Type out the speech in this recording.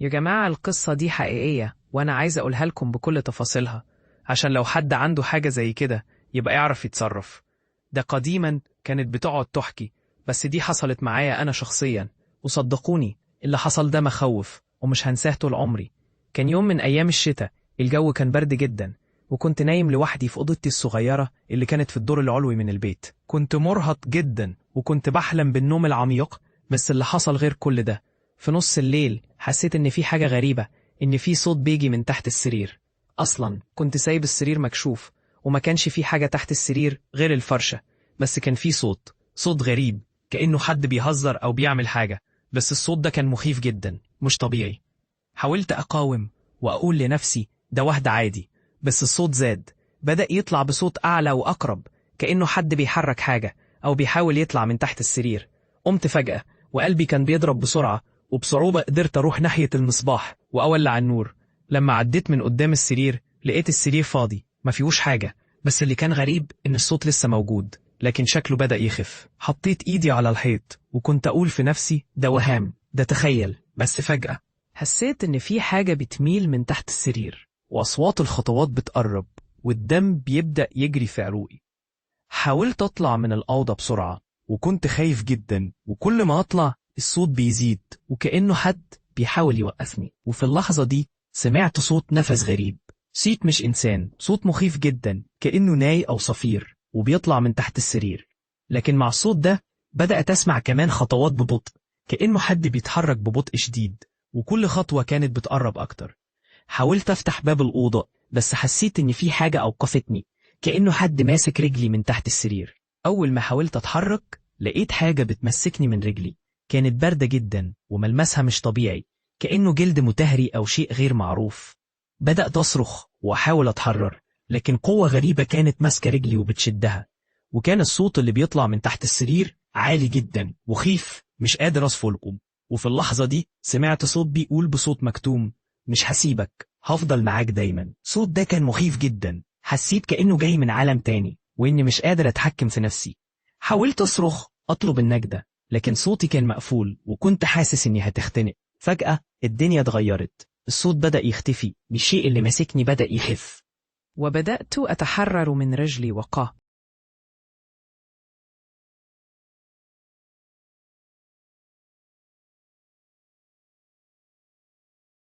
يا جماعة، القصة دي حقيقية وأنا عايز أقولها لكم بكل تفاصيلها، عشان لو حد عنده حاجة زي كده يبقى يعرف يتصرف. ده قديما كانت بتقعد تحكي، بس دي حصلت معايا أنا شخصيا، وصدقوني اللي حصل ده مخوف ومش هنساه طول عمري. كان يوم من أيام الشتاء، الجو كان برد جدا، وكنت نايم لوحدي في أوضتي الصغيرة اللي كانت في الدور العلوي من البيت. كنت مرهق جدا وكنت بحلم بالنوم العميق، بس اللي حصل غير كل ده. في نص الليل حسيت إن في حاجة غريبة، إن في صوت بيجي من تحت السرير. أصلا كنت سايب السرير مكشوف وما كانش في حاجة تحت السرير غير الفرشة، بس كان في صوت، صوت غريب، كأنه حد بيهزر أو بيعمل حاجة، بس الصوت ده كان مخيف جدا، مش طبيعي. حاولت أقاوم وأقول لنفسي ده وهد عادي، بس الصوت زاد، بدأ يطلع بصوت أعلى وأقرب، كأنه حد بيحرك حاجة أو بيحاول يطلع من تحت السرير. قمت فجأة وقلبي كان بيضرب بسرعة، وبصعوبة قدرت أروح ناحية المصباح وأولع النور. لما عديت من قدام السرير لقيت السرير فاضي، ما فيهوش حاجة، بس اللي كان غريب إن الصوت لسه موجود، لكن شكله بدأ يخف. حطيت إيدي على الحيط وكنت أقول في نفسي ده وهام، ده تخيل. بس فجأة حسيت إن في حاجة بتميل من تحت السرير، وأصوات الخطوات بتقرب، والدم بيبدأ يجري في عروقي. حاولت أطلع من الأوضة بسرعة وكنت خايف جدا، وكل ما أطلع الصوت بيزيد وكأنه حد بيحاول يوقفني. وفي اللحظة دي سمعت صوت نفس غريب، صوت مش إنسان، صوت مخيف جدا، كأنه ناي أو صفير وبيطلع من تحت السرير. لكن مع الصوت ده بدأت أسمع كمان خطوات ببطء، كأنه حد بيتحرك ببطء شديد، وكل خطوة كانت بتقرب أكتر. حاولت أفتح باب الأوضة، بس حسيت إن في حاجة أوقفتني، كأنه حد ماسك رجلي من تحت السرير. أول ما حاولت أتحرك لقيت حاجة بتمسكني من رجلي، كانت باردة جدا وملمسها مش طبيعي، كأنه جلد متهري أو شيء غير معروف. بدأت أصرخ وأحاول أتحرر، لكن قوة غريبة كانت ماسكة رجلي وبتشدها، وكان الصوت اللي بيطلع من تحت السرير عالي جدا وخيف، مش قادر أصفه لكم. وفي اللحظة دي سمعت صوت بيقول بصوت مكتوم: مش هسيبك، هفضل معاك دايما. الصوت ده كان مخيف جدا، حسيت كأنه جاي من عالم تاني وإني مش قادر أتحكم في نفسي. حاولت أصرخ أطلب النجدة، لكن صوتي كان مقفول وكنت حاسس إني هتختنق. فجأة الدنيا اتغيرت، الصوت بدأ يختفي، الشيء اللي ماسكني بدأ يخف، وبدأت أتحرر من رجلي وقاه.